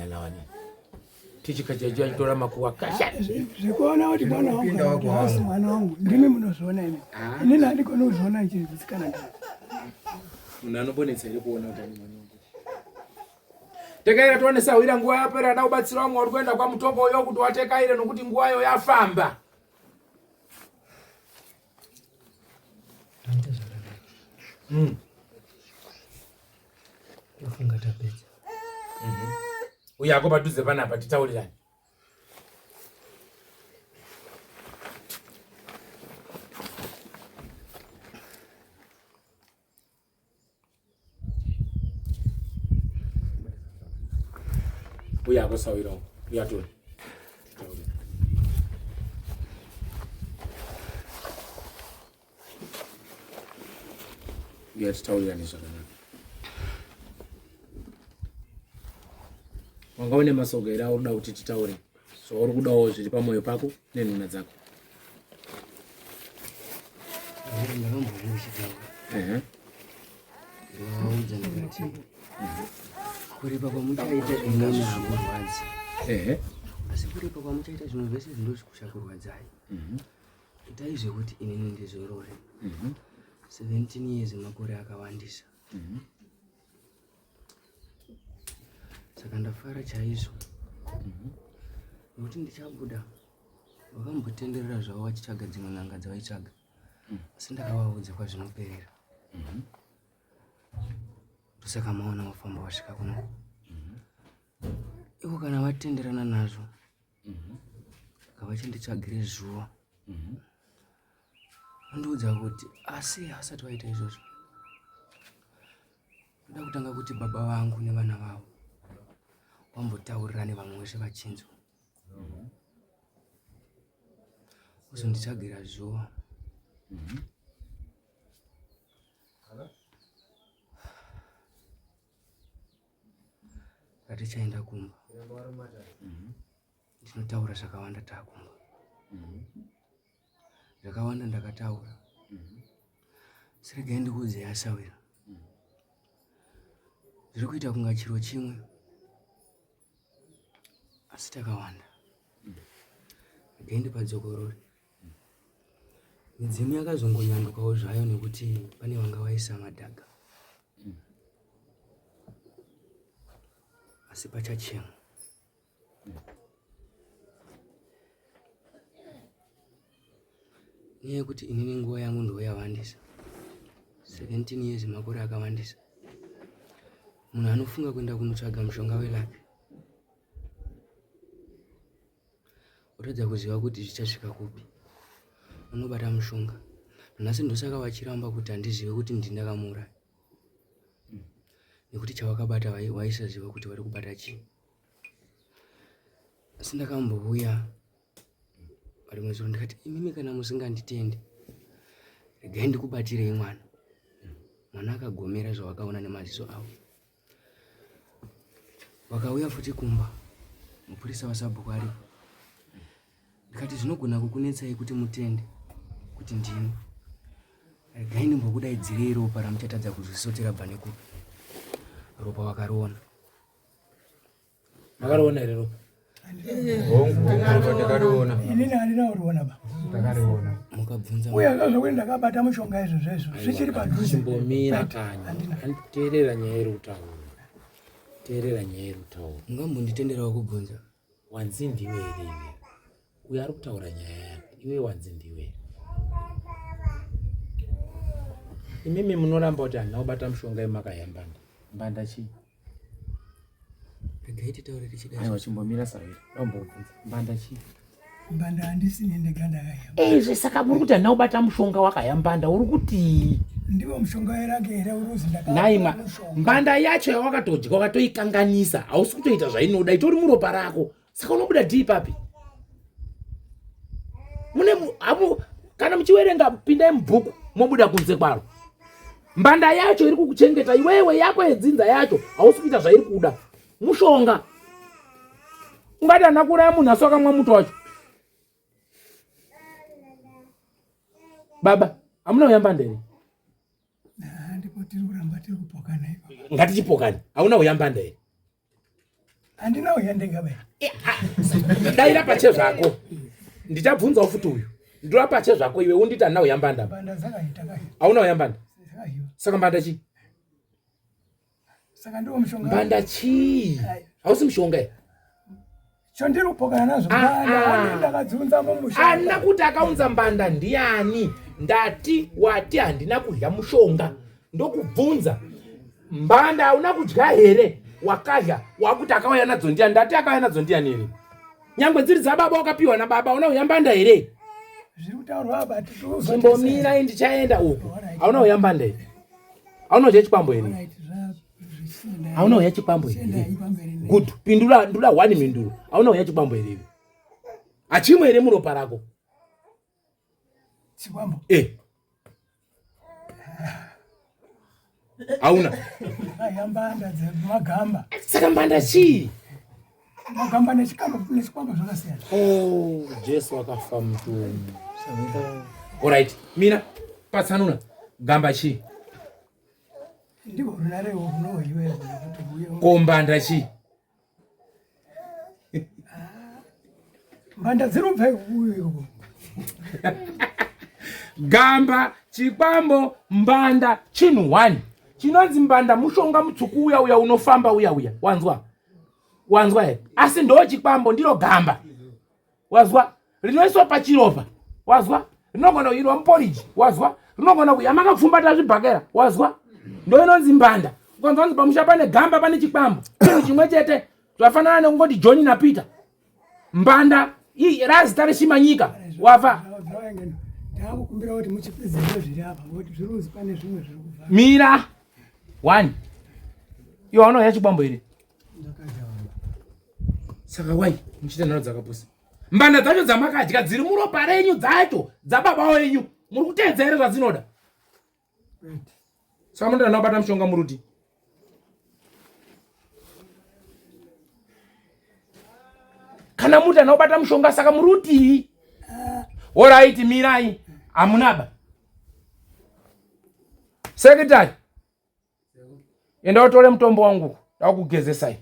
nawani tichikajaja chitora makuwa kasha zvekuona kuti mwana wangu haasi mwana wangu ndimi munozviona imi ah. inini handikoni kuzviona ndichigutsikana ndizvo munhu anombonetsa here kuona kuti ani mwana wangu tekaira tione sahwira nguva yapera da kubatsira vamwe vari kuenda kwamutoko uyo kuti watekaire nokuti nguvayo yafamba mm. Ndofunga tapedza. Mhm. Uyako padhuze panapa titaurirane. Uyako sawira uyatoni. Uya titaurirane zvakanaka. Wanga une masoko here auri kuda kuti titaure zvauri kudawo zviri pamwoyo pako nenhuna dzako? Ndakambouchitaura. Ndinovaudza ndikati kuripa kwamuchaita inini hakurwadzi. Asi kuripa kwamuchaita zvinhu zvese zvindozvikuchakurwadzai. Mhm. Itai zvekuti inini ndizorore. 17 mhm. years makore akawandisa. Mhm. Saka ndafara chaizvo. Mhm. Nokuti ndichabuda vakambotenderera zvavo vachitsvaga dzimwe n'anga dzavaitsvaga. Asi ndakavaudza kwazvinoperera. Ndosaka maona wafamba wasvika kuno. Iko kana vatenderana nazvo ngavachinditsvagire zuva vandiudza kuti asi asati vaita izvozvo ndoda kutanga kuti baba vangu nevana vavo vambotaurirane vamwe vese vachinzwa uzonditsvagira zuva Ratichaenda kumba. Ndinotaura zvakawanda takumba. Zvakawanda ndakataura. Siregai ndikuudze yasawira. Zviri kuita kunga chiro chimwe. Asi takawanda. Regai ndipadzokorore. Midzimu yakazongonyandukawo zvayo nekuti pane vanga vaisa madhaga. Asi pachachema. Nyaya yekuti inini nguva yangu ndiyo yawandisa. 17 years makore akawandisa. Munhu anofunga kuenda kunotsvaga mushonga welaki. Wotadza kuziva kuti zvichasvika kupi. Unobata mushonga. Nhasi ndosaka vachiramba kuti handizive kuti ndini ndakamuuraya. Nekuti chavakabata vaisaziva kuti vari kubata chii. Asi ndakambouya rimwe zuva ndikati imimi kana musinganditendi regai ndikubatirei mwana. Mwana akagomera zvavakaona nemaziso avo. Vakauya futi kumba mupurisa wasabhuku aripo ndikati zvinogona kukunetsai kuti mutende kuti ndini regai ndimbokudaidzirei ropa ramuchatadza kuzvisotera bva nekupi ropa wakariona Makariona here ropa? Hongu, ropa takariona. Inini handina kuriona ba. Takariona. Mukabvunza. Uye zvazvo ndakabata mushonga izvo zvezvo zvichiri padhuze. Chimbomira kani. Teerera nyaya iri kutaura. Teerera nyaya iri kutaura. Mungambonditenderawo kubvunza. Wanzi ndiwe here iwe? Uyo ari kutaura nyaya yake. Iwe wanzi ndiwe. Imimi munoramba kuti handina kubata mushonga yemakayambanda. Mbanda chii? Regai titaure tichida. Aiwa chimbomira sawira. Ndombobvunza. Mbanda chii? Mbanda handisini ndega ndakayamba. Eh, zve saka muri kuti handina kubata mushonga wakayambanda uri kutii? Ndiwo mushonga werake here uri uzi ndakabata Naima, mushonga. mbanda yacho yawakatodya wakatoikanganisa hausi kutoita zvainoda itori muropa rako saka unobuda dhii papi mune amu kana muchiwerenga pindai mubhuku mobuda kunze kwaro mbanda yacho iri kukuchengeta iwewe yako yedzinza yacho hausi kuita zvairi kuda mushonga ungati hana kuuraya munhu asi wakamwa muto wacho baba hamuna uya mbanda here ngatichipokani hauna uya mbanda here? Handina uya ndega bai. Eh, ah, daira pache zvako. Ndichabvunzawo futi uyu. Ndura pache zvako iwe unditi handina uya mbanda. Mbanda dzakaita kai. Hauna uya mbanda? Saka mbanda chii? Saka ndiwo mushonga. Mbanda chii? Hausi mushonga here? Chandiri kupokana nazvo Ah, mbanda ah. wani ndakadziunza mumusha. Ana kuti akaunza mbanda ndiani? Ndati wati handina kudya mushonga. Ndokubvunza mbanda hauna kudya here? Wakadya wakuti akauya nadzo ndiani? Ndati akauya nadzo ndiani here? Nyangwe dziri dzababa wakapiwa nababa hauna kudya mbanda here? Zviri kutaurwa apa tikuzo. Chimbomirai ndichaenda uku. Hauna kudya mbanda here? Hauna kudya chikwambo here? Hauna kudya chikwambo here? Good. Pindura ndura one mhinduro. Hauna kudya chikwambo here iwe? Hachimo here muropa rako? Chikwambo. Eh. Hauna. Aya mbanda dzemagamba. Saka mbanda chii? Magamba nechikwambo nechikwambo zvakasiyana. Oh, Jesu akafa mutumwa. Alright, mina patsanura gamba chii? Ndiko runare runoiwe kuti uye. Ko mbanda chii? Mbanda dziri kubva uyu. Gamba, chikwambo, mbanda, chinhu one. Chinonzi mbanda mushonga mutsvuku uya uya unofamba uya uya. Wanzwa? Wanzwa here? Asi ndo chikwambo ndiro gamba. Wazwa? Rinoiswa pachiropa. Wazwa? Rinogona kuirwa muporiji. Wazwa? Rinogona kuya makapfumbata zvibhakera. Wazwa? Ndo inonzi mbanda. Ukanzwa kunzi pamusha pane gamba pane chikwambo. Chinhu chimwe chete. Zvafanana nekungoti John naPeter. Mbanda iyi razita reshimanyika. Wafa. Ndakukumbira kuti muchipedzere zviri apa ngokuti zviri kuzi pane zvimwe zviri kubva. Mira. One. Iwe unouya chikwambo here? Saka why muchiita nharo dzakapusa? Mbanda dzacho dzamakadya dziri muropa renyu dzacho dzababa wenyu muri kuteedza here zvadzinoda? Saka munoda nobata mushonga muruti. Kana muti anobata mushonga saka murutii? Alright, mirai. Hamunaba. Secretary. Enda utore mutombo wangu ndakugezesai.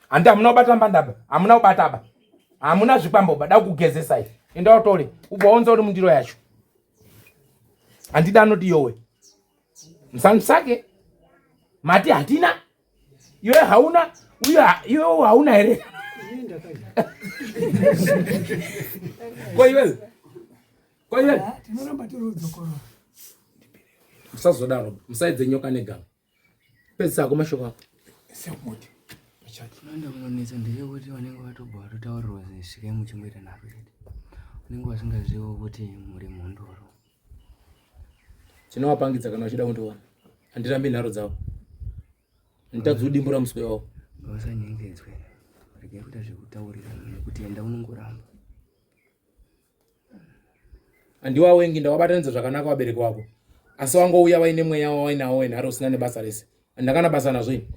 Handi hamuna kubata mbandaba, hamuna kubata ba. Hamuna zvikwambo ba, ndakugezesai. Enda utore, ugoonza uri mundiro yacho. Handida anoti yowe. Musamusake. Mati hatina. Iwe hauna, uyo iwe hauna here? Ko iwe? Ko iwe? Tinoramba tiri udzokorora. Musazodaro, musaidze nyoka negama. Pedzisa ako mashoko ako. Sekuti. Chinoenda kunonetsa ndechekuti vanenge vatobva vatotaurirwa svikai muchingoita nharo chete. Unenge vasingaziviwo kuti muri mhondoro. Chinovapangidza kana vachida kundiona. Handirambi nharo dzavo. Nditadzi kudimbura muswe wavo. Vasanyengedzwe. Regai kuita zvekutaurira nekuti enda unongoramba. Handiwawengi ndawabatanidza zvakanaka vabereki wako. Asi wangouya waine mweya wawainawo wenharo usina nebasa rese. Handakana basa nazvo ini.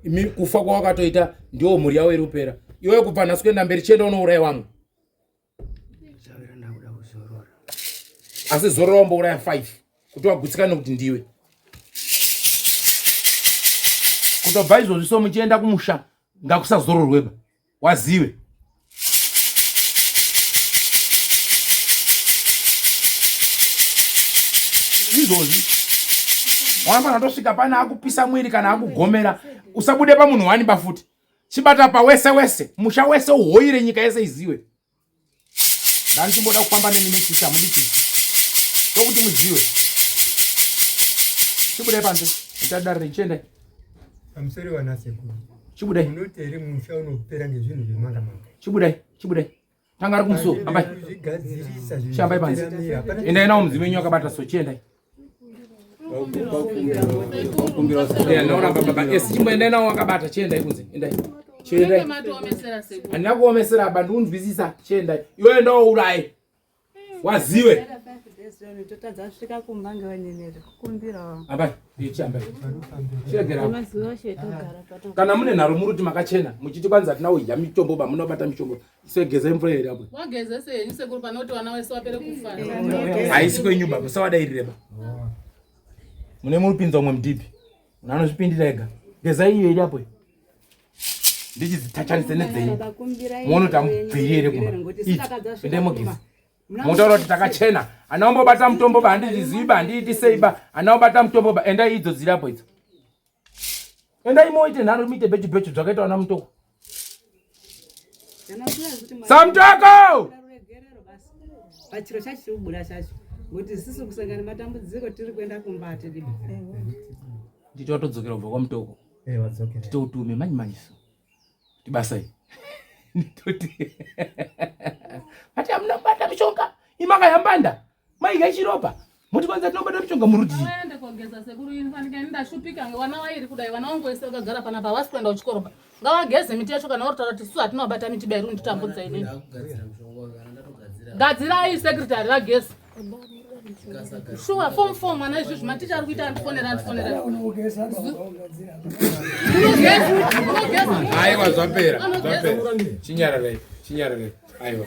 Imi kufa kwawakatoita ndiwo mhuri yavo iri kupera. Iwewe kubva nhasi kuenda mberi chienda unouraya vamwe. Zvavira ndakuda kuzorora. Asi zorora wambouraya 5 kuti wagutsikane kuti ndiwe. Kutobva izvozvi so muchienda kumusha ngakusazororweba. Wazive. Izvozvi wanofanira kutosvika pane akupisa mwiri kana akugomera usabude pamunhu wani bafuti chibata pawese wese musha wese uhoire nyika yese iziwe ndandichimboda kufamba nemi nechisi hamudi chisi tokuti muziwe chibudai panze ndichadarire chiendai pamusoro wanasekuru chibudai munoti here musha unopera ngezvinhu zvemanga manga chibudai chibudai tanga ari kumusuwo ambai zvigadzirisa chiambai panze endai nawo mudzimu wenyu akabata so chiendai ndauramba baba esi chimboendai nawo wakabata chiendai kunze endai chiendai handina kuomesera ba ndikunzwisisa chiendai iwe endawo uraye waziwe ambai chiambai chiregera kana mune nharo muruti makachena muchiti kwanzi hatina kudya mitombo ba munobata mitombo segeze mvura here apo wagezese henyu sekuru pane kuti vana wese wapere kufa haisi kwenyu ba musawadairire ba mune muripinza umwe mudhibhi munhu anozvipindira ega gezai iyo iri apo. Ndichidzitachanise nedzenyu. Muone kuti amubviri here kumba. Idzo. Endai mogeza. Motaura kuti takachena. Ana umbobata mutombo ba handizivi ba handiiti sei ba. Ana ubata mutombo ba endai idzo dziri apo idzo. Endai moite nharo muite bechu bechu zvakaita vana mutoko. Samutoko! Pachiro chacho chiri kubuda chacho. Ngokuti isusu kusangana matambudziko tiri kuenda kumba hatidi. Nditi watodzokera kubva kwaMutoko. Eh, wadzokera. Titoutume manje manje so. Kuti basa iri. Nditoti. Ati hamuna kubata mishonga. Imakayambanda. Maidya chiropa. Muti kwanza tinobata mishonga murudii. Vaende kogeza sekuru ini fanike ndashupika wana wairi kudai vana wangu wese vakagara panapa havasi kuenda kuchikoro ba. Ngavageze miti yacho kana uri kuti isu hatina kubata miti bairi unditambudza inini. Gadzirai secretary vageze. Shuwa form 4 mwana izvizvi maticha ari kuita andifonera andifonera. Aiwa zvapera zvapera. Chinyararai chinyararai. Aiwa.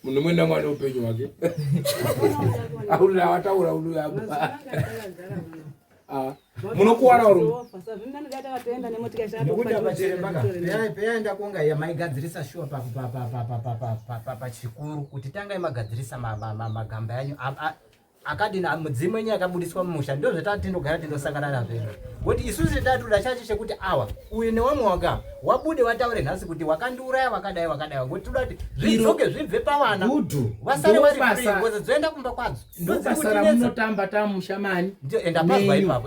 Munhu umwe namwe ane upenyu hwake. Aurira wataura unoyamba. Ah, munokuwara varume. Nekuti apa chiremba ka peyaenda kunga iya maigadzirisa shuwa pachikuru kuti tangai magadzirisa magamba yanyu akadini mudzimu yenyu yakabudiswa mumusha ndo zvatatindogara tindosangana nazvo izvo kuti isusu tatoda chacho chekuti awa uyu newamwe wanga wabude wataure nhasi kuti wakandiuraya wakadai wakadai ngokuti toda kuti zvidzoke zvibve pavana vasare vari free ngozi dzoenda kumba kwadzo ndobasa ramunotamba tamushamani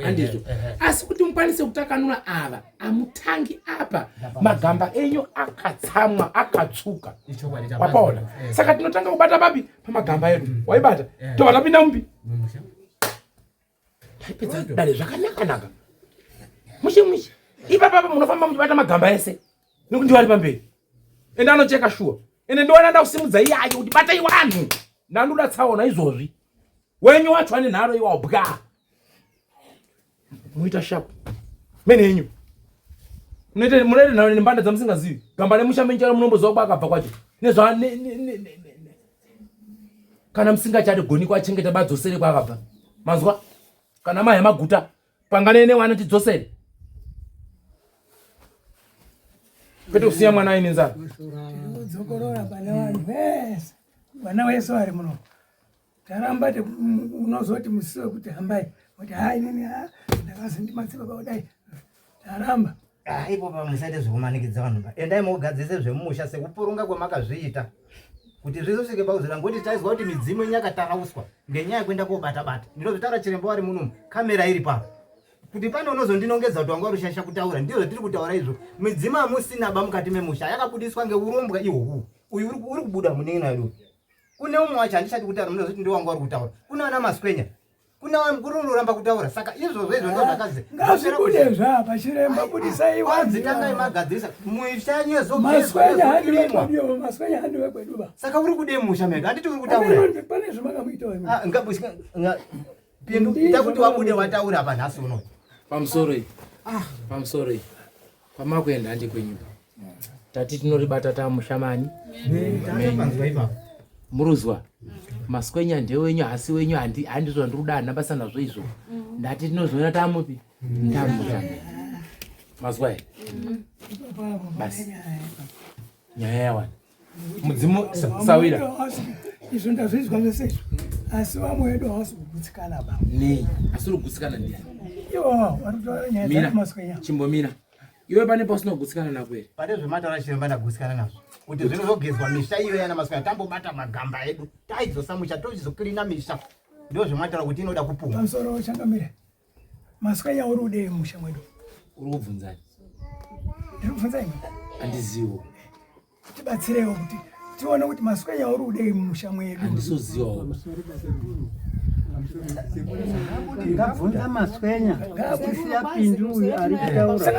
andizvo asi kuti mukwanise kutakanura ava amutangi apa magamba enyu akatsamwa akatsvuka wapaona eh. saka tinotanga kubata papi pamagamba edu mm. waibata eh. tobva tapinda mupi taipedza dare zvakanaka-naka mushe mushe ipapapa munofamba muchibata magamba ese nekuti ndiwo ari pamberi ende anocheka shuwa ende ndiwana ndakusimudza iyayo kuti batai vanhu ndandoda tsaona izvozvi wenyu wacho ane nharo iwawo bwa muita sharp mene yenyu munoita munoita nharo nembanda dzamusingazivi gamba nemusha menyu charo munomboziva kwakabva kwacho nezva kana musingachadi goni kwachengeta badzosere kwakabva manzwa kana mai maguta panganei newana tidzosere kwete kusiya mwana aine nzara dzokorora pane vanhu vese vana vese vari muno taramba unozoti musi wekuti hambai kuti ha inini ha ndakazi ndimadzibaba kudai taramba ah, ipo pamusaite zvekumanikidza vanhu ba endai mogadzirise zvemumusha sekupurunga kwamakazviita kuti zvizosvike pauzira ngokuti taizwa kuti midzimu yenyu yakatarauswa ngenyaya yekuenda kobata bata ndinozvitaura chiremba wari munomu kamera iri pano kuti pane unozondinongedza kuti wanga urushaisha kutaura ndizvo zvatiri kutaura izvo midzimu amusina ba mukati memusha yakabudiswa ngeurombwa ihwohwu uyu uri kubuda munin'ina wedu kune umwe wacho handichati kutaura munozoti ndiwanga uri kutaura kune vana maswenya kune vamukuru unoramba kutaura saka izvozvo izvo ndo zvakazi ngazvibude zvapa chiremba budisai wanzi tangai magadzirisa musha nyezo maswenya handiwe maswenya handiwe kwedu ba saka uri kude musha medu handiti uri kutaura pane zvamakamuita wewe ah nga pindu ita kuti wabude wataura apa nhasi uno pamusoro iyi ah pamusoro iyi kwamakuenda handi kwenyu tati tinoribata tamushamani muruzwa maswenya ndewenyu hasi wenyu handizvo handiri kuda handina basa nazvo izvo ndati tinozoona tamupi tamushama mazwa here basi nyaya yawana mudzimu sawira izvo ndazvinzwa zvese izvo asi vamwe vedu havasi kugutsikana ba nei asi uri kugutsikana ndiani ivo vari kutaura nyaya dzamaswenya chimbomira iwe pane pausina kugutsikana nako here pane zvemataura chiremba ndagutsikana nazvo kuti zvinozogezwa misha iyo yana maswenya tambobata magamba edu taidzosa musha tochizokirina misha ndo zvemataura kuti inoda kupumwa pamusoro changamire maswenya uri udei musha mwedu uri kubvunzani ndiri kubvunza imwe handizivo tibatsirewo kuti tione kuti maswenya uri udei mumusha mwedu handisozivawo ngabvunza maswenya ngasiya pindu uyu ari kutaura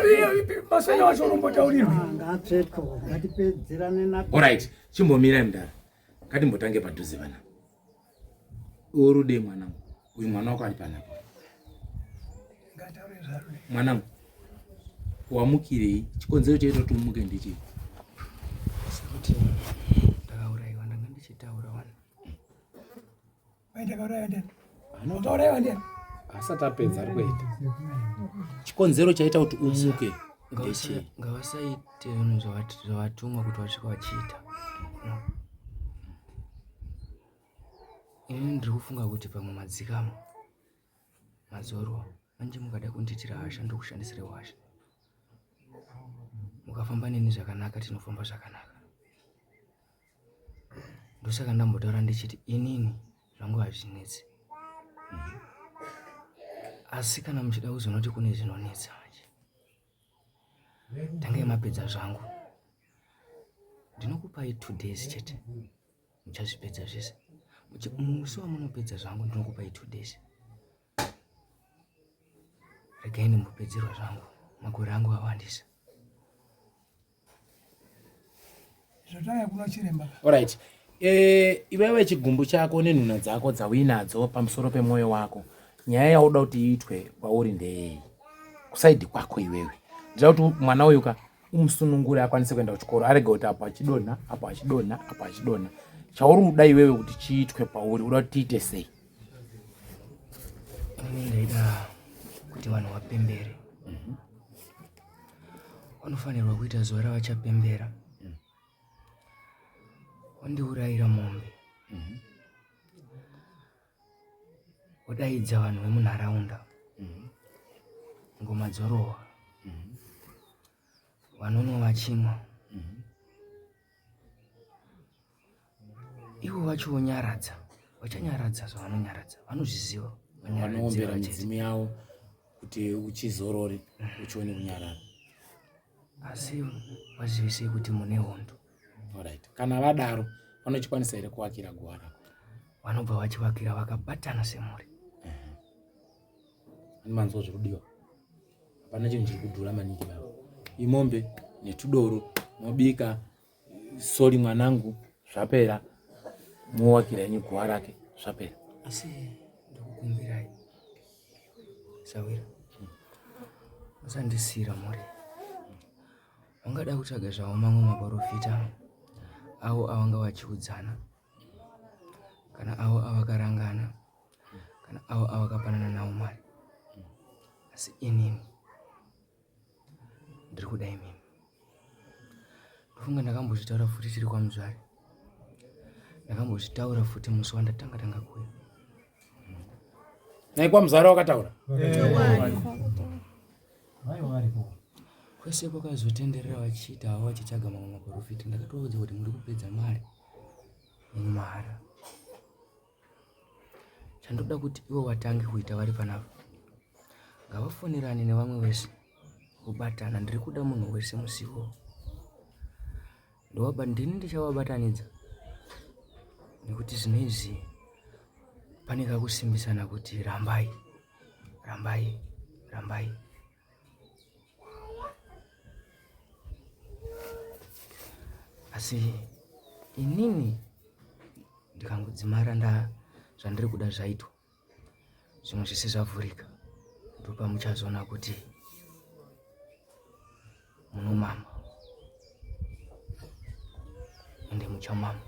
maswenya wacho unombotaurirwa ah, ngaatsvetwe ngatipedzerane na orit chimbomirai mudara ngatimbotange padhuze vana uri udei mwanangu uyu mwana wako ari panapa mwanangu wamukirei chikonzero chaita kuti umuke ndechei sekuti ndakaurayiwa ndanga ndichitaura wani Asati apedza ari kuenda. Chikonzero chaita kuti umuke. Ndechei? Ngavasaite zvinhu zvavatumwa kuti vasvike vachiita. Inini ndiri kufunga kuti pamwe madzikama madzorwa manje mukada kundiitira hasha ndokushandisira hasha. Mukafamba neni zvakanaka tinofamba zvakanaka. Ndosaka ndambotaura ndichiti inini zvangu hazvinetsi. Asi kana muchida kuzonoti kune zvinonetsa manje, tangai mapedza zvangu. Ndinokupai 2 days chete, muchazvipedza zvese. Musi wamunopedza zvangu ndinokupai 2 days. Regai ndimbopedzerwa zvangu, makore angu awandisa. Zvatauya kuno chiremba. Alright. Eh, iwewe chigumbu chako nenhuna dzako dzauinadzo pamusoro pemwoyo wako, nyaya yauda kuti iitwe kwauri ndeyei? Kusaidhi kwako iwewe. Ndinoda kuti mwana uyu ka umusunungure akwanise kuenda kuchikoro, arege kuti apo achidonha, apo achidonha, apo achidonha. Chauri kuda iwewe kuti chiitwe pauri, uda kuti tiite sei? Ini ndaida kuti vanhu vapembere. Vanofanirwa kuita zuva ravachapembera. Wandiurayira mombe. Wodaidza vanhu vemunharaunda. Ngoma dzorohwa. Vanonwa vachimwa. Ivo vacho vonyaradza, vachanyaradza zvavanonyaradza, vanozviziva. Vanoombera midzimu yavo kuti uchizorore, uchione kunyarara. Asi vazivisei kuti mune hondo. Alright. Kana vadaro vanochikwanisa here kuwakira guva rako? Vanobva vachivakira vakabatana semhuri. Ani manzwa zviri kudiwa? Hapana chinhu chiri kudhura maningi baba. Imombe netudoro mobika sori mwanangu, zvapera. Mowakira henyu guva rake, zvapera. Asi ndokukumbirai sawira, musandisiira mhuri. Vangada kutsvaga zvavo mamwe maporofita avo avanga vachiudzana, kana avo avakarangana, kana avo avakapanana navo mari. Asi inini ndiri kuda imimi. Ndofunga ndakambozvitaura futi tiri kwaMuzvare, ndakambozvitaura futi musi wandatanga tanga kuuya. Nhai kwaMuzvare wakataura? Kwese kwakazotenderera vachiita havo vachitsvaga mamwe maporofita, ndakatovaudza kuti muri kupedza mari yenyu mahara. Chandoda kuti ivo vatange kuita vari panapa, ngavafonerane nevamwe vese vobatana. Ndiri kuda munhu wese musiwo, ndini ndichavabatanidza, nekuti zvino izvi pane kakusimbisana kuti rambai, rambai, rambai. Asi inini ndikangodzimara nda zvandiri kuda zvaitwa, zvimwe zvese zvavhurika, ndopamuchazoona kuti munomama ende muchamama.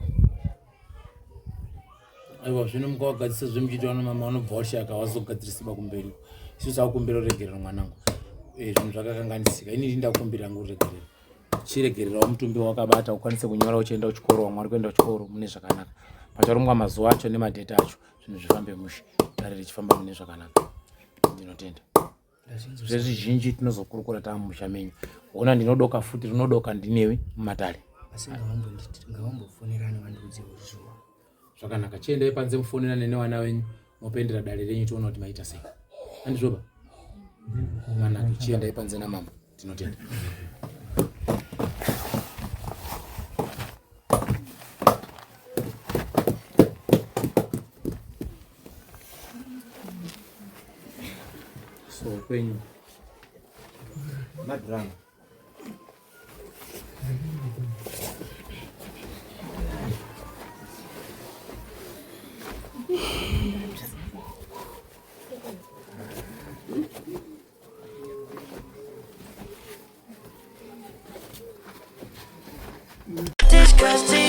Aiwa, zvino mukawagadzirisa zvemuchiita vanomama vanobva washaka wazogadzirisa kumberi. Isu takukumbira ruregerero mwanangu. Zvinhu zvakakanganisika. Ini ndakukumbira hangu ruregerero. Chiregererawo mutumbi wakabata ukwanise kunyora uchienda kuchikoro, vamwe vari kuenda kuchikoro mune zvakanaka. Pacharongwa mazuva acho nemadheti acho, zvinhu zvifambe mushe, dare richifamba mune zvakanaka. Ndinotenda. Zvezvizhinji tinozokurukura taamumusha menyu. Hona ndinodoka futi, rinodoka ndinewe mumatare. Asi ngavambofonerane vandiudze zuva. Zvakanaka, chiendai panze mufonerane nevana venyu, mopendera dare renyu tione kuti maita sei. Andizvoba? Manake, chiendai panze namambo. Tinotenda. So kwenyu madrama. Disgusting.